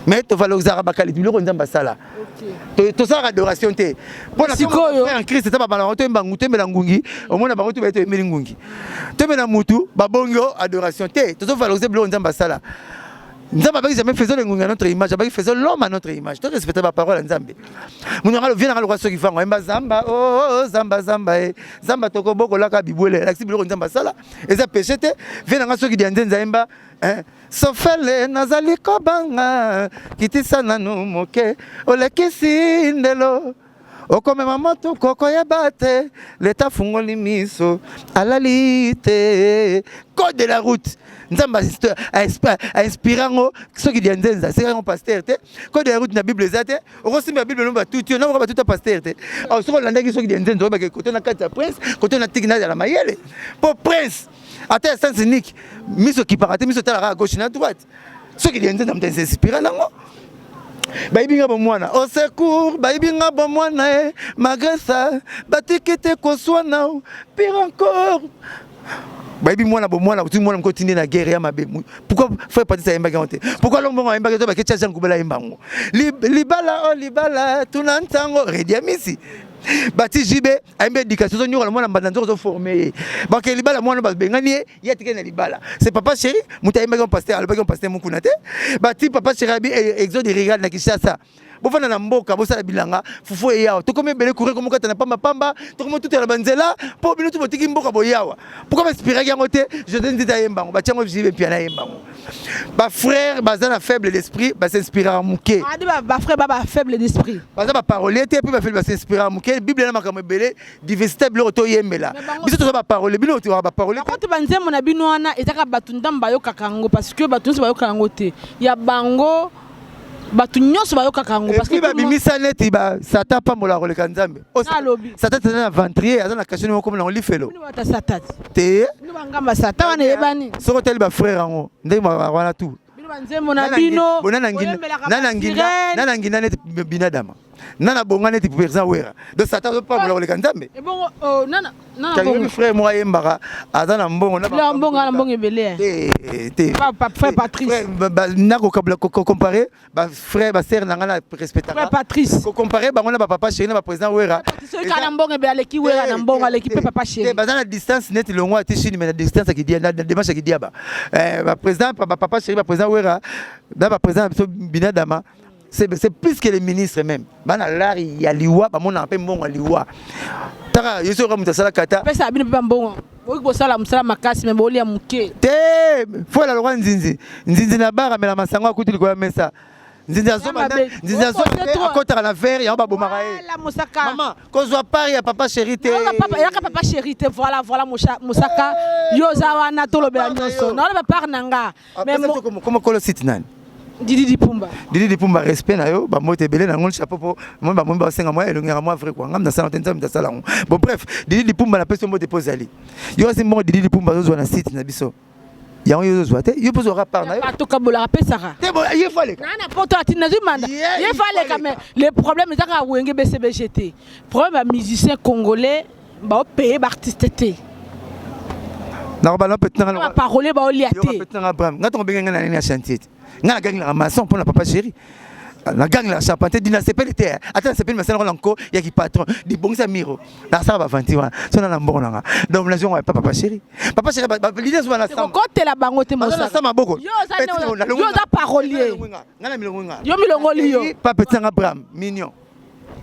S6: Mais tovalorisaka baqualité, biloko Nzambe asala. Tosalaka adoration te mpona
S5: Sikoyo.
S6: En Christ eza babala bango toyemba, toyembela ngungi, omona bango to baye toyembeli ngungi, toyembela mutu babongi o adoration te. Tozovaloriser biloko Nzambe asala. Nzambe abaki jamais faisons le ngungi à notre image, abaki faisons l'homme à notre image. To respecter baparole ya Nzambe. Mundu anga vie nanga lokwa soki vango ayemba zamba o zamba zamba e zamba tokobokolaka bibwele, alakisi biloko Nzambe asala, eza péché te. Vie nanga soki dia nzenza ayemba sofele nazali kobanga, kitisa nanu moke, olekisi ndelo, okomema moto kokoyeba te. Leta afungoli miso, alali te. Code de la route, Nzambe ainspire yango soki dia nzenza eseka yango pasteur te. Code de la route na Bible eza te. Okosimba Bible no batuti yo nakoka batuta pasteur te. Soki olandaki soki dia nzenza, oyebake kote na kati ya prince, kote na tiki nazala mayele mpo prince ata ya sens unique, miso ekipaka te, miso etalaka à gauche na droite. Soki dia nzenza moto inspire nango, bayibi nga bomwana, au secours, bayibi nga bomwana e malgré ça batiki te koswana. Pire encore, bayibi mwana bomwana, kuti mwana moko otindi na guerre ya mabe. Pourquoi frère Patrice ayembaki yango te? Pourquoi Lombongo ayembaki te? Baketia Jean Kubela ayemba yango. Libala o libala tuna ntango Redi Amisi bati jibe ayembi éducation, ozonyokola mwana mbanda nzoko, ozoforme ye bake libala, mwana babengani ye, ye atikali na libala. C'est papa chéri moto ayembaki, pasteur alobaki, pasteur mokuna te. Bati papa chéri abi exode rural na Kinshasa, bofanda na mboka, bosala bilanga, fufu eyawa. Tokomi ebele, courant komokata na pambapamba, tokomi otutela banzela mpo bino tu botiki mboka boyawa. Pourquoi bainspiraki yango te? José Nzita ayemba yango, batia yango jibe mpiana ayemba yango. Bafrère baza na faible d'esprit, basinspiraka moke.
S5: Bafrère ba faible d'esprit.
S6: Baza baparolier te, mpe bafaible, basinspiraka moke. Bible na makambo ebele, diversité biloko toyembela. Biso toza baparolier, bino tokaka baparolier.
S5: Kote banzembo na bino wana ezaka bato ndambo bayokaka yango, parce que bato nyonso bayokaka yango te. Ya bango bato nyonso bayokaka yango.
S6: Parce que babimisa neti Satan apambola koleka Nzambe. Satan aza na ventrier, aza na kashe moko nango lifelo te.
S5: Bangamba Satan wana eyebani.
S6: Soki otali bafrère yango ndenge wana tu
S5: banzembo na bino.
S6: Nana nginda neti binadama, nana bonga neti président Wera. Donc Satan azopambola koleka Nzambe. Frère moko ayembaka, aza na mbongo.
S5: Mbongo na mbongo ebele.
S6: Te.
S5: Frère Patrice.
S6: Nakokabula kocompare bafrère, basere na ngai na respectaka.
S5: Patrice.
S6: Kocompare bango na bapapa chéri na baprésident Wera.
S5: Soki kala mbongo ebele, aleki Wera na mbongo, aleki mpe papa chéri.
S6: Baza na distance neti longwa ati Chine, mais na distance na démarche ya kidiaba. Baprésident, bapapa chéri, baprésident Wera na baprésident na biso binadama, c'est plus que les ministres même. Bana lari ya liwa, bamonaka mpe mbongo ya liwa. Taka ye soki moto asalaka ata
S5: pesa bino mpe bambongo, boki kosala mosala makasi me bolia moke.
S6: Te, fola lokwa nzinzi, nzinzi na bar amela masango, akuti likolo ya mesa. Nzinzi azoba, nzinzi azoba akɔtaka na verre yango, babomaka ye.
S5: Mosaka.
S6: Mama, kozwa part ya papa chéri te.
S5: Yaka papa chéri te. Voilà, voilà, Mosaka, yo oza wana, tolobela nyonso, naoloba part na nga.
S6: Koma kolo site nani?
S5: Didi Dipumba.
S6: Didi Dipumba, respect na yo, bambote ebele na ngoni, chapeau, po moi bamoni basenga mwa elongi yaka mwa vrai quoi. Ngam nasala te, Nzambe tasala yango. Bon, bref, Didi Dipumba, napesi yo mbote mpo ozali yo asi mbongo. Didi Dipumba azozwa na site na biso yango, yo ozozwa te, yo mpo ozwaka part na yo.
S5: Tokabolaka, apesaka.
S6: Te, bo ye fo aleka.
S5: Na poto atindi, nazwi manda, ye fo aleka. Mais le problème eza kaka Wenge BCBG te. Problème ya musicien congolais, baopaye baartiste te.
S6: Nakobala petit nanga.
S5: Baparole baolia te.
S6: Petit nanga Abraham, nga tongo benga nga na nini ya chantier te. Nga nagangelaka maçon mpo na papa chéri, nagangelaka charpentier di nasepeli te. Ata nasepeli, masala ngo na nko yaki patron libongisa miro, nasala bavanti wana so na na mbongo nanga. Donc nazongo ya papa chéri, papa chéri, leaders wana.
S5: Kokotela bango te.
S6: Nasa maboko.
S5: Yo oza parolier.
S6: Nga na milongo nga.
S5: Yo milongoli yo.
S6: Pa petit nanga Abraham mignon.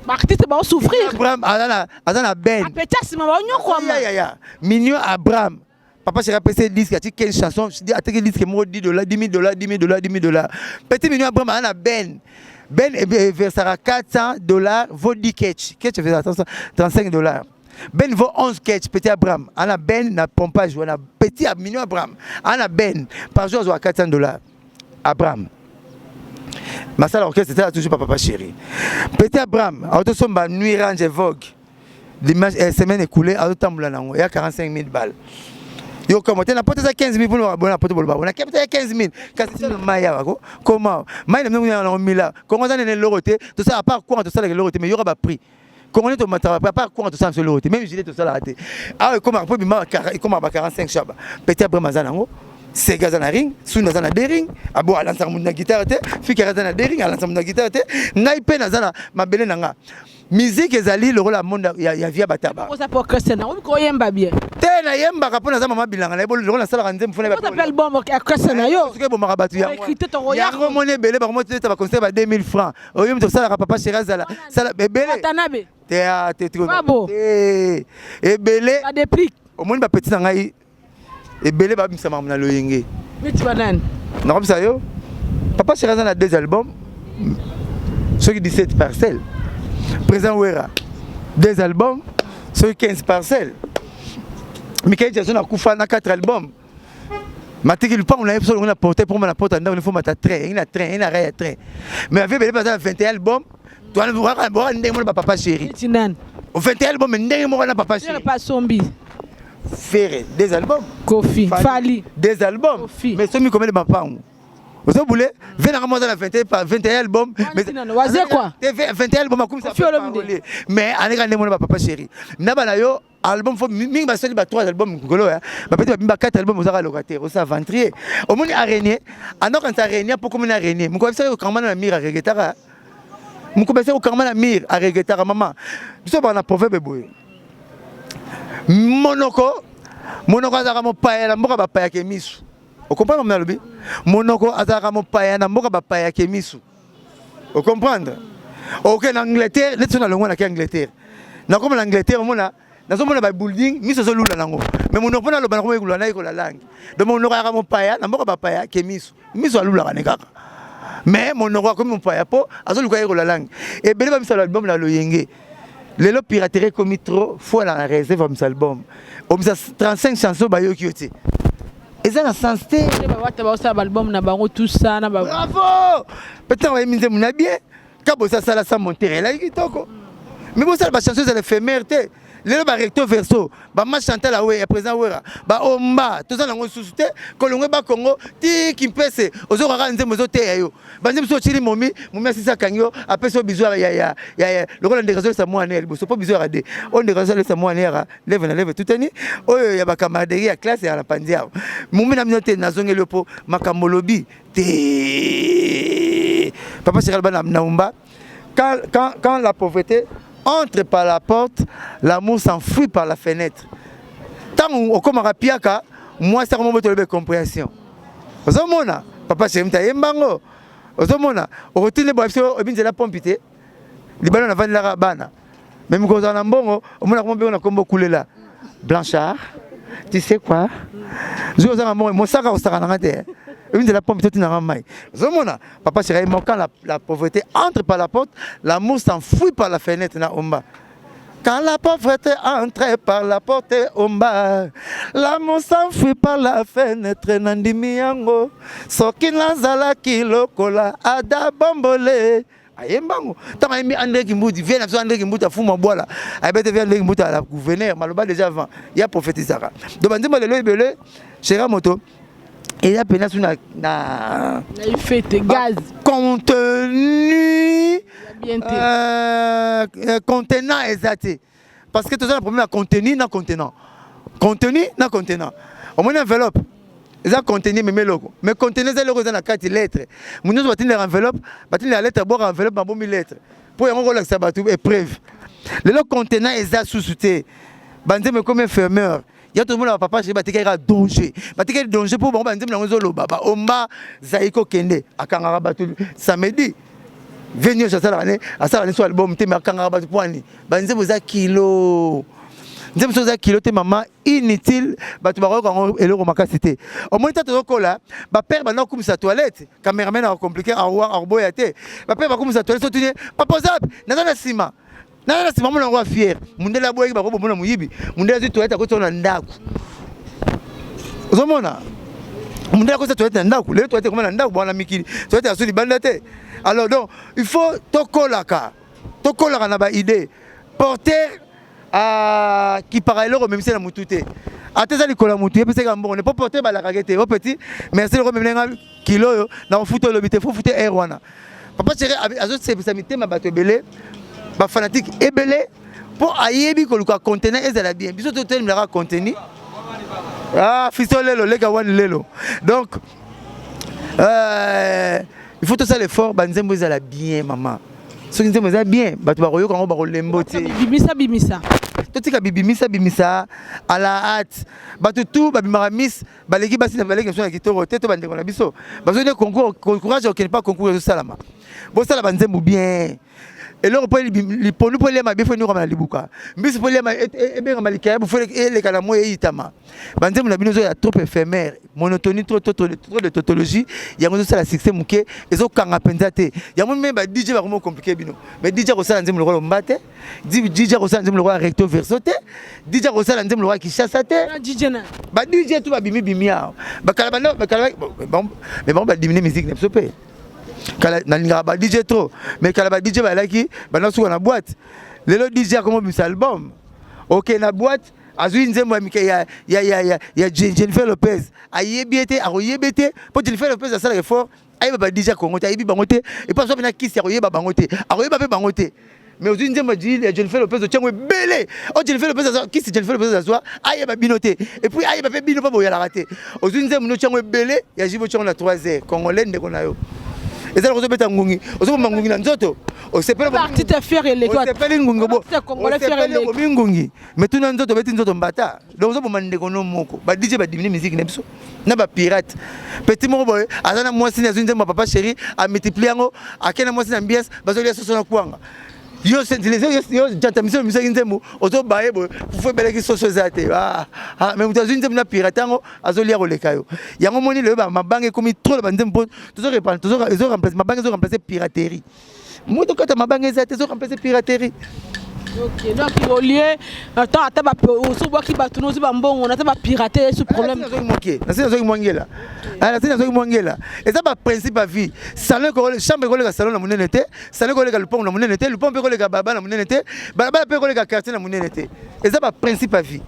S5: Baartiste baosouffrir.
S6: Abraham aza na ben.
S5: Apeti nsima baonyokwama.
S6: Ya mignon Abraham. Papa chéri apesi disque, ati 15 chansons, ateki disque moko 10 dollars, 10 000 dollars, 10 000 dollars, 10 000 dollars. Petit mignon Abraham ana Ben. Ben versera 400 dollars, vaut 10 ketch. Ketch versera 35 dollars. Ben vaut 11 ketch, petit Abraham. Ana Ben na pompage, wana petit mignon Abraham. Ana Ben par jour 400 dollars. Abraham. Masala orchestre c'était toujours papa chéri. Petit Abraham, autosomba nuit range vogue. Dimanche eh, semaine écoulée azotambola nango ya 45 000 balles. Yo kama te na poto eza 15 000 mpona bona poto boloba bona kepe ya 15 000 kasi eza na mai awa ko koma mai na mingi na mila kongo eza nene eloko te tosala à part kwanga tosalaka eloko te mais yoka ba prix kongo nde tomataka à part kwanga tosala biso eloko te même gilet tosalaka te awa ekomaka mpo ebima ekomaka ba 45 shaba. Petit Abraham aza nango Sega aza na ring, Sunda aza na deux ring, abo alansaka moto na guitare te, Fikere aza na deux ring, alansaka moto na guitare te, ngai mpe naza na mabele na nga. Musique ezali lokola monde ya, ya via bataba.
S5: Oza po Christian, obi koyemba bien.
S6: Te nayembaka mpo naza mama bilanga na lokola nasalaka nzembo fona
S5: ba. Oza album ya Christian na yo.
S6: Soki ebomaka bato yango. Yango moni ebele bango moti ba conseil ba 2000 francs. Oyo moto osalaka papa chéri azala sala ebele.
S5: Watanabe.
S6: Te ah, te te. Te ebele.
S5: Ba déplique.
S6: Omoni ba petit na ngai ebele babimisa makambo na loyenge.
S5: Neti banani?
S6: Nakobisa yo papa chéri aza na deux albums soki 17 parcelles. Président Wera deux albums soki 15 parcelles. Michael Jackson akufa na 4 albums. Matiki lupango na ye biso longo na porte pour na porte ndako il faut mata train, ina train, ina rail ya train. Mais avec ebele baza na 21 albums, toana bwaka ndenge moko na papa chéri.
S5: Neti nani?
S6: 21 albums ndenge moko na papa chéri.
S5: Pas sombi.
S6: Ferre, deux albums.
S5: Kofi, Fally.
S6: Deux albums.
S5: Kofi.
S6: Mais somi combien de mapango? Ozo boule, vena nga na 21 par 21 albums.
S5: Mais waze quoi?
S6: 21 albums comme ça. Mais aneka ndenge moko na papa chéri. Na bana yo album fo mingi basali ba 3 albums ngolo ya. Ba petit ba 4 albums ozaka locataire, osa ventrier. Omoni araignée, anoka nta araignée pour komona araignée. Moko bisa ko kamba na mire regretaka. Moko bisa ko kamba na mire regretaka mama. Biso ba na proverbe boye. Monoko, monoko azalaka mopaya na mboka bapayaka misu. Okomprendre mna lobi? Monoko azalaka mopaya na mboka bapayaka misu. Okomprendre? Ok na Angleterre, neti na longwa na ki Angleterre. Nakoma na Angleterre omona nazomona ba building miso ezolula nango. Mais monoko mpona aloba nakoma ekolula na ekola langue. Donc monoko ayaka mopaya na mboka bapaya ke miso. Miso alulaka ne kaka. Mais monoko akomi mopaya po azoluka yekola langue. Ebele ba misala album na loyenge. Lelo piraterie ekomi trop, faut ala na réserve ya album. Omisa 35 chansons bayoki yo te. Eza na sens te.
S5: Bawata baosala ba album na bango tout ça na ba
S6: Bravo! Peut-être bayembi nzembo na bien, ka bosa sala sa monter elaki kitoko. Mais bosala ba chansons ezala éphémère te. Lelo ba recto verso, ba ma Chantal Awe ya président Wera, ba Omba, toza nango susu te, kolongwe ba Congo, ti Kimpese, ozokaka nzembo ezoteya yo. Ba nzembo so otili momi, momi asisi akangi yo, apesi yo bizu ya ya ya lokola ndeko azolesa mwana ya liboso po bizu ya de. Oyo ndeko azolesa mwana ya leve na leve tutani, oyo ya ba camaraderie ya classe ya na panzi awa. Momi na bino te nazongeli yo po makambo lobi te. Papa Chéri Alba na Omba, quand, quand, quand la pauvreté entre par la porte, l'amour s'enfuit par la fenêtre. Tant okomaka piaka, moi ça comment tolobe compréhension. Ozomona papa chéri mta yembango. Ozomona okotinde bo biso obinzela pompe te. Libala na vandela bana. Mais mokonzi na mbongo, omona comment bengo na kombo kulela. Blanchard, tu sais quoi? Zo za mbongo mosaka osaka na ngate. Obinzela pompe te tina mai. Ozomona papa chéri quand la pauvreté entre par la porte, l'amour s'enfuit par la fenêtre na omba. Quand la pauvreté entre par la porte omba, l'amour s'enfuit par la fenêtre nandimi yango. Soki nazalaki lokola ada bombole. Ayembango. Tango ayembi André Kimbuti, viens na biso André Kimbuti afuma bwala. Ayebete viens André Kimbuti à la gouverneur, maloba déjà avant. Ya prophétisaka. Donc banzembo lelo ebele, Chéra Moto, eza pena su na
S5: na na fête gaz
S6: contenu
S5: bien te.
S6: Contenant eza te. Parce que toza na problème ya contenu na contenant. Contenu na contenant. Omoni enveloppe eza contenu meme eloko. Mais contenu eza eloko eza na kati lettre. Moto nyonso batindela enveloppe, batindela lettre, bwaka enveloppe babomi lettre. Po yango kolakisa bato épreuve. Lelo contenant eza susu te. Banzembo ekomi infirmière. Ya tomona ba papa chéri batikaki kaka danger. Batikaki danger po bango banzembo nango ezoloba ba omba Zaiko kende akangaka bato samedi. Vie nyonso asalaka ne asalaka ne so album te mais akangaka bato po ani. Banzembo eza kilo. Nzembo soki eza kilo te mama, inutile, bato bakoyoka yango eloko makasi te. Omoni ta tozokola, bapere banda kokumisa toilette, cameraman akokomplike akoboya te. Bapere bakumisa toilette, soki otuni papa oza wapi? Naza na nsima. Naza na nsima, mona yango afiere. Mundele aboyaki bakobomona moyibi. Mundele azwi toilette akoti yango na ndako. Ozomona? Mundele akotisa toilette na ndako, lelo toilette ekoma na ndako, bwana mikili. Toilette azwi libanda te. Alors donc, il faut tokolaka. Tokolaka na ba idée. Porter akipaka eloko omemisi na mutu te. Ata eza likolo ya mutu, yebisaka mbongo ne po porter balakaka te. O petit, merci eloko omemeli nga kilo oyo, na kofuta olobi te, faut futa air wana. Papa chéri azosepisa mitema bato ebele, ba fanatique ebele, po ayebi koluka contenant ezala bien. Biso totelemelaka contenu. Ah, fiso lelo, leka wani lelo. Donc, il faut tosala effort, ba nzembo ezala bien, mama. Soki nzembo eza bien, bato bakoyoka yango, bakolembo te.
S5: Bimisa, bimisa.
S6: Totika bibimisa, bimisa à la hâte. Bato tout babimaka miss, baleki basi na baleki biso na kitoko te, to bandeko na biso. Bazo ne concours, courage okende pas concours ezosalama. Bosala ba nzembo bien. Eloko po liponu po eliama bien, fo enyokama na libuka. Mbisi po eliama ebengama likayabu, fo eleka na moyi eyitama. Ba nzembo na bino ezo ya trop éphémère, monotonie, trop, trop, trop, trop de tautologie, yango ezosala succès moke, ezokanga mpenza te. Yango meme ba DJ bakomi compliquer bino. Mais DJ akosala nzembo lokola Omba te, DJ akosala nzembo lokola Recto Verso te, DJ akosala nzembo lokola Kinshasa te.
S5: Na DJ na.
S6: Ba DJ tout babimi bimi awa. Bakala banda, bakala, bon, mais bango ba diminuer musique na biso pe. Kala nalingaka ba DJ trop, mais kala ba DJ balaki banda suka na boîte. Lelo DJ akomi obimisa album. Ok, na boîte azwi nzembo ya mike ya ya ya ya ya Jennifer Lopez, ayebi ete akoyebi ete po Jennifer Lopez asalaka effort ayeba ba DJ Congo te, ayebi bango te, et puis azwa na kisi akoyeba bango te, akoyeba pe bango te. Mais ozwi nzembo ya Jennifer Lopez otiango ebele. O Jennifer Lopez azwa kisi, Jennifer Lopez azwa ayeba bino te, et puis ayeba pe bino pa boyalaka te. Ozwi nzembo no otiango ebele ya jibo otiango na 3 heures. Congolais ndeko na yo. Ezala kozobeta ngungi, ozoboma ngungi na nzoto. Osepeli
S5: artiste fier eleki,
S6: osepeli ngungi, osepeli obomi ngungi. Mais tuna nzoto beti nzoto mbata. Donc ozoboma ndeko no moko. Ba DJ ba diminuer musique na biso. Na ba pirate. Petit moko boye aza na mwasi na azwi nzembo ya papa chéri, a multiplier yango, ake na mwasi na ambiance, bazolia soso na kwanga. Yo sentinelle, yo, yo janta miso misaki nzembo, ozo baye boye, fufu ebelaki soso eza te. Ah, ah, mais moto azwi nzembo na pirate yango, azolia koleka yo. Yango moni lelo ba mabanga ekomi trop na ba nzembo po tozo reprendre, tozo ezo remplacer mabanga ezo remplacer piraterie. Moto kata mabanga eza te, ezo remplacer piraterie.
S5: Ok, donc au lieu attends ata ba osobwaki bato nozi ba mbongo na ta ba pirater ce problème.
S6: Nazoki moke, nasi nazoki mwangela. Ah, nasi nazoki mwangela. Eza ba principe à vie. Salon ko chambre ko leka salon na munene te, salon ko leka lupango na munene te, lupango pe ko leka baba na munene te, balabala pe ko leka quartier na munene te. Eza ba principe à vie.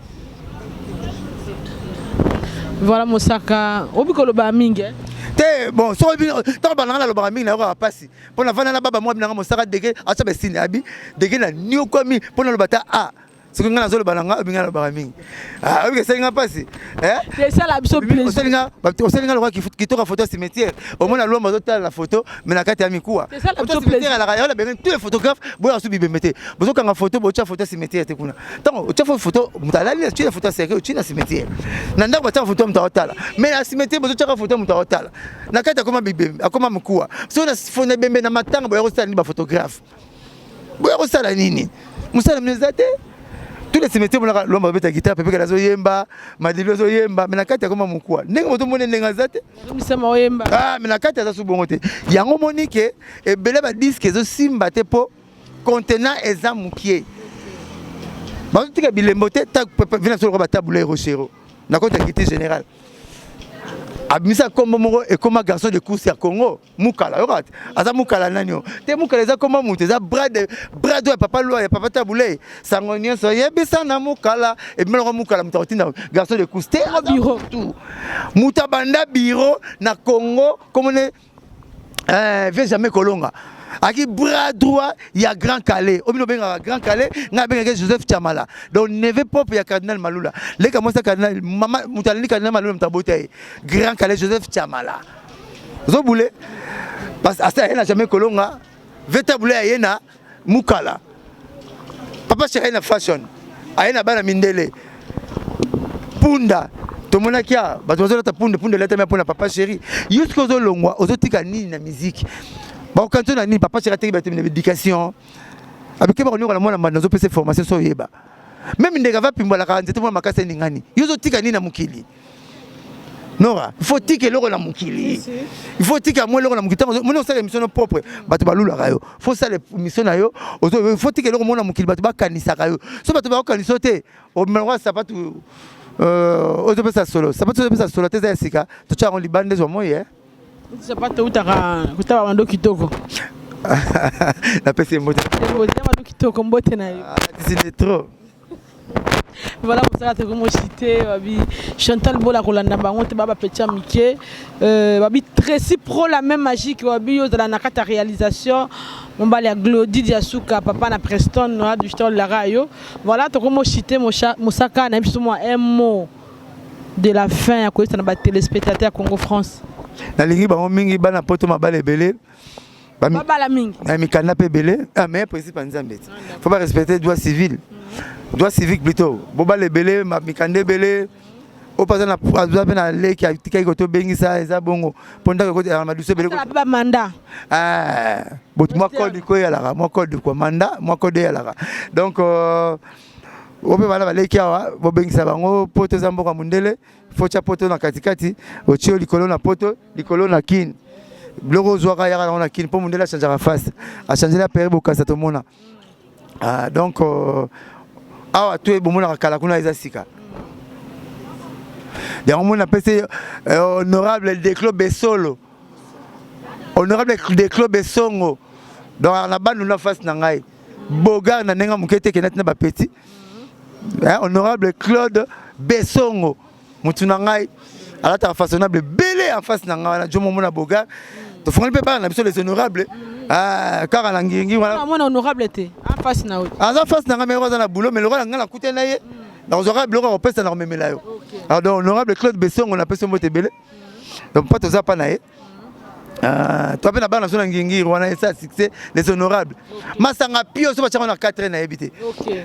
S5: Voilà Mosaka, obi koloba mingi. Eh?
S6: Te bon, so obi tango bananga na lobaka mingi na yoka pasi. Pona vanda na baba mwa binanga Mosaka deke acha besine abi deke na niokwami pona loba ta a. Soki nga nazoloba na nga obi nga nalobaka mingi. Ah, obi esali nga pasi. Eh?
S5: Esala biso plaisir.
S6: Osali nga osali nga lokola kitoka photo ya cimetière. Omona lomba ozotala na photo mais na kati ya mikuwa.
S5: Esala
S6: Photo
S5: biso
S6: ya cimetière
S5: plaisir.
S6: alaka yango na bengi tous les photographes boya su bibembe te. Bozokanga photo botia photo ya cimetière te kuna. Tango otia photo moto alali na tia photo ya cercueil otie na cimetière. Na ndako batiaka photo ya moto aotala. Mais na cimetière bozotiaka photo ya moto aotala. Na kati akoma bibembe, akoma mikuwa. Soki na fona ebembe na matanga boya kosala nini ba photographe? Boya kosala nini? Mosala mino eza te. Tous les cimetières monaka lomba babeta guitare, pepe kala azoyemba, madilu azoyemba, mais na kati akoma mokuwa. Ndenge moto moni ndenge aza te.
S5: Misama oyemba.
S6: Ah, mais na kati aza su bongo te. Yango moni ke ebele ba disque ezosimba te po contenant eza mokie. Bazotika bilembo te, ta vina solo ba tabula rochero. Na koti ya kiti général. Abimisa kombo moko ekoma garçon de course ya Congo. Mukala yoka te aza mukala nani o te mukala eza komba moto eza bras de bras droit ya papa loi ya papa Tabuley sango nyonso yebisa na mukala ebimelaka mukala moto akotinda garçon de course te aza
S5: bureau.
S6: motu moto abanda bureau na Congo komone vieux jamais kolonga aki bras droit ya Grand Calais obino bengaka Grand Calais ngai abengaka Joseph Chamala donc neveu propre ya Cardinal Malula leka mwasi ya Cardinal mama moto alandi Cardinal Malula moto abota ye Grand Calais Joseph Chamala ozobule parce que asa aye na jamais kolonga véritable aye na mukala papa chéri aye na fashion aye na bana mindele punda tomonaki a bato bazolata punda punda elatami mpona papa chéri yo soki ozolongwa ozotika nini na musique bakokanisi na nini papa chéri ateki bato na éducation abike bakonyokola mwana mbanda ozopesa formation so oyeba. Meme ndeke ava pimbolaka nzete mwana makasi eningani. Yo ozotika nini na mokili? Nora, il faut tika eloko na mokili. Il faut tika mwa eloko na mokili. Ntango moni osala émission no propre, bato balulaka yo. Faut osala émission na yo, il faut tika eloko moko na mokili, bato bakanisaka yo. So bato bakokanisa yo te, obima lokola sapatu euh, ozopesa solo. Sapatu ozopesa solo te eza ya sika, totya yango libanda ezwa moi eh.
S5: Sapato eutaka kotaba bando kitoko.
S6: Napesi ye mbote.
S5: Mbote bando kitoko mbote na yo.
S6: Ah, c'est trop.
S5: Voilà mosala tokomoshite babi Chantal Bola kolanda bango te ba ba petit ya mike euh, babi Tracy Pro la même magique babi yo ozala na kati ya réalisation mobali ya Glody Diasuka papa na Preston noa du lara yo voilà tokomoshite mosaka na biso mwa un mot de la fin ya koyebisa na ba téléspectateurs ya Congo France.
S6: Nalingi bango mingi bana poto mabala ebele.
S5: Babala mingi.
S6: Na mikanda pe ebele. Ah mais principe ya Nzambe. Ah, Faut pas respecter droit civil. Droit civique plutôt. Bobala ebele, mikanda ebele. oyo mpe aza na aza mpe na leki atikaki koto obengisa eza bongo mpo ndako ekoti na madusu ebele
S5: ba mandat
S6: eh, boto mwa code ko eyalaka mwa code quoi mandat mwa code eyalaka donc euh, oyo mpe bana baleki awa bobengisa bango poto eza mboka mondele fo tya poto na katikati otie likolo na poto likolo na kini biloko ozwaka yaka nango na kini mpo mondele achangeaka face achangela pere bokasa tomona ah, donc euh, awa to bomonaka kala kuna eza sika yango moni napesi euh, honorable declo besolo honorable declo besongo donc na bandu na face na ngai Bogar na ndenge moke te kenda tina ba petit. Hein, honorable Claude Besongo mutu na ngai alataka façonnable bele en face na ngai wana jomo mona Bogar. Tofongoli mpe bana na biso les honorables. Ah, kaka na ngiringi wana.
S5: Mona honorable te en face na yo.
S6: Aza face na ngai mais aza na boulot mais lokola ngai nakutani na ye nakozwaka biloko ya kopesa na komemela yo. Alors donc honorable Claude Besongo napesi yo mbote ebele. Donc mpo toza pa na ye. Ah, toi mpe na bana naso na ngingiri wana esa succès les honorables masanga pio so batiango na 4 nayebi te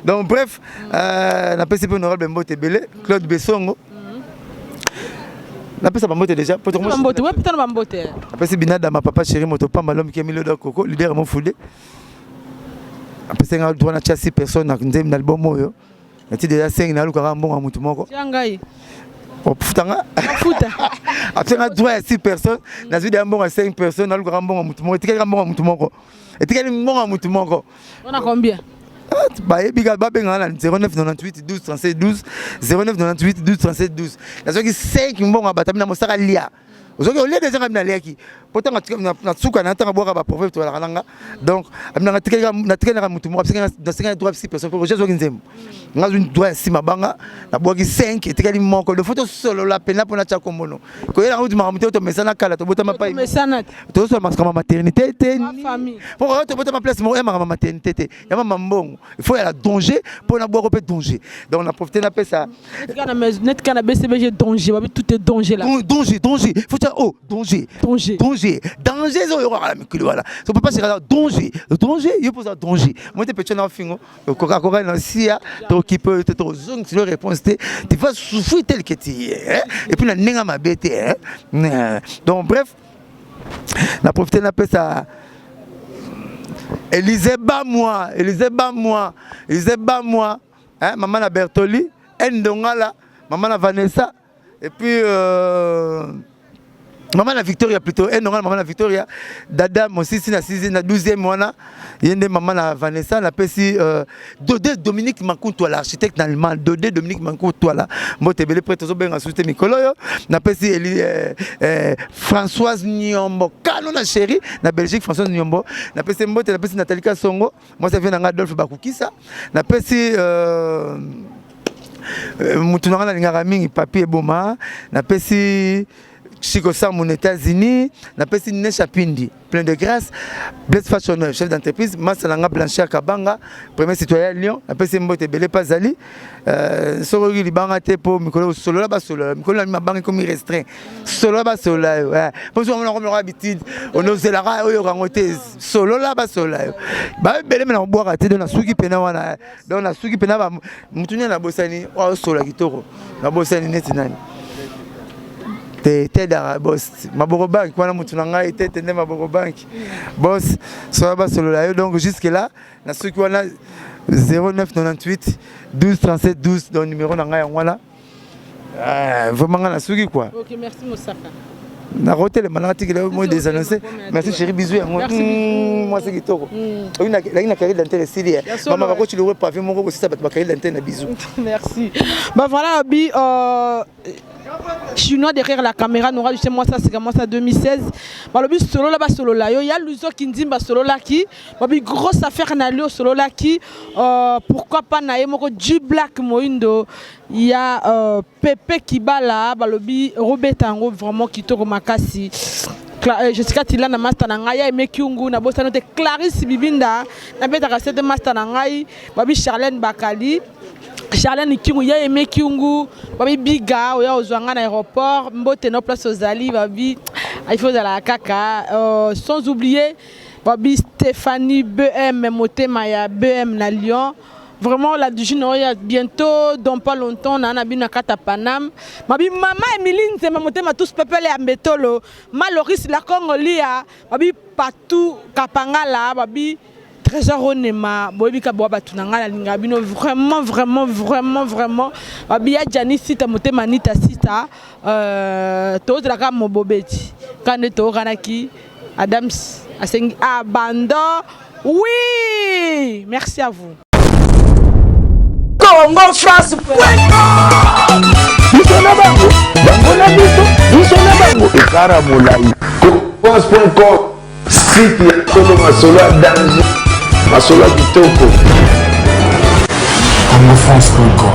S6: donc bref euh, napesi mpe honorable mbote ebele claude besongo napesa bambote déjà napesi binadama papa chéri moto pamba l'homme qui emilio da coco leader mofude apesi nga droit na tia 6 personnes na nzembi na album oyo nati deja 5 nalukaka mbongo ya motu moko
S5: ngai
S6: ofuta nga
S5: futa
S6: apesa nga droit ya 6 personnes nazwi deja mbongo ya 5 personnes nalukaka mbongo ya motu moko etikali ka mbongo ya motu moko etikali mbongo ya motu moko
S5: wana combien
S6: ah, bayebi kaka babengaka na 0998 12 37 12 0998 12 37 12 nazwaki 5 mbongo ya bato abi na mosaka lia ozoki olie deja ngai naliaki po ntango na suka na ntango abwaka baproverbe toyalaka na nga donc natikali naka motu moko nasengaki droit six personnes po roger azwaki nzembo nga azwi droit ya six mabanga nabwaki 5 etikali moko de faut tosolola mpena mpo natya kombono koyela yango makambo te tomesana kala tobotama pai tozosola makambo ya maternité te po tobotama place moko ya makambo ya maternité te ya mama mbongo il faut ya danger mpo nabwako mpe danger donc na profite napesa
S5: net kana BCBG danger babi tout est danger là
S6: danger danger faut tia oh danger
S5: danger
S6: danger danger ezo yokaka na mikili wana so papa seka danger danger yo mpoza danger moi te pecho na fingo okoka koka na sia tokipe te tozongisi lo réponse te tu vas souffrir tel que tu es et puis na ndenge mabe te hein donc bref na profite napesa Elise Bamwa, Elise Bamwa, Elise Bamwa, hein, maman na Bertoli, Ndongala, maman na Vanessa, et puis euh, maman na Victoria plutôt, Ndongala, maman na Victoria, Dada Mosisi na 6 na 12e wana, yende maman na Vanessa, na pesi euh, Dode Dominique Makuntwala, architecte na allemand, Dode Dominique Makuntwala, mbote ebele prêtre ozobenga susu te mikolo oyo, napesi Eli eh, eh, Françoise Nyombo, kano na chérie na Belgique Françoise Nyombo, napesi mbote, napesi Nathalie Kasongo, mwasi avie na nga Adolphe Bakukisa, napesi euh, euh, mutu na nga nalingaka mingi Papi Eboma, napesi Chico Samou na États-Unis, napesi Nesha Pindi plein de grâce Blaise Fashion chef d'entreprise masa na nga Blanchard Kabanga premier citoyen Lyon napesi mbote ebele pa zali euh, soki oyoki libanga te mpo mikolo solola basolola mikolo na mabanga ekomi restreint solola basolola yo eh. mpo soki omona komi habitude onozelaka oyoka yango te solola basolola yo baebele me na kobwaka te donc nasuki mpena wana eh. donc nasuki mpena motu nini nabosani oyo aosolola kitoko nabosani neti nani te te dara boss maboko bank wana motu na ngai te te nde maboko bank boss sola basolola yo donc jusque là na soki wana 0998 12 37 12, donc numéro na ngai yango wana. Vraiment, nga nasuki quoi.
S5: Ok, merci Mosaka.
S6: Nakotelema, nakatikela moi des annonce. Merci chéri, bisou yango. Mwasi kitoko, laki na carie dentaire esili. Mama bakoti lokwe pavé moko kosisa bato bacarie dentaire na bisou.
S5: Merci. Bah voilà, bi chinois derrière la caméra Nora, je sais moi ça, c'est comment ça 2016. Balobi solo là, basolola yo ya Luzo Kindimba, sololaki babi grosse affaire na lio, sololaki pourquoi pas na ye moko G Black Moindo ya Pepe Kibala, balobi robeta yango vraiment kitoko makasi. Jessica Tilana, master na ngai ya Aime Kiungu, nabosani te Clarisse Bibinda, nabetaka sete master na ngai, babi Charlène Bakali, Charlène Kingu ya Aime Kiungu, babi biga oya ozwa ngai na aéroport, mbote no place ozali, babi il faut ozala kaka sans oublier babi Stéphanie BM motema ya BM na Lyon. Vraiment la du oya bientôt, dans pas longtemps na na bino kata Panam, mabi mama Emilie Nzema motema tous pepele ya Mbetolo, Maloris la Congolia, babi Patou Kapangala, babi Trésor Onema, boyebi ka boa bato na ngai, nalinga bino vraiment, vraiment, vraiment, vraiment. Babi ya Jani Sita motema, Nita Sita, tozelaka mobobeti ka nde toyokanaki. Adams asengi abandon. Oui, merci à vous.
S2: Congo France. Biso na bango, bango na biso, biso na bango, ekara molai.
S3: France.com, site ya solo, masolo ya danger, masolo ya kitoko.
S1: congofrance.com.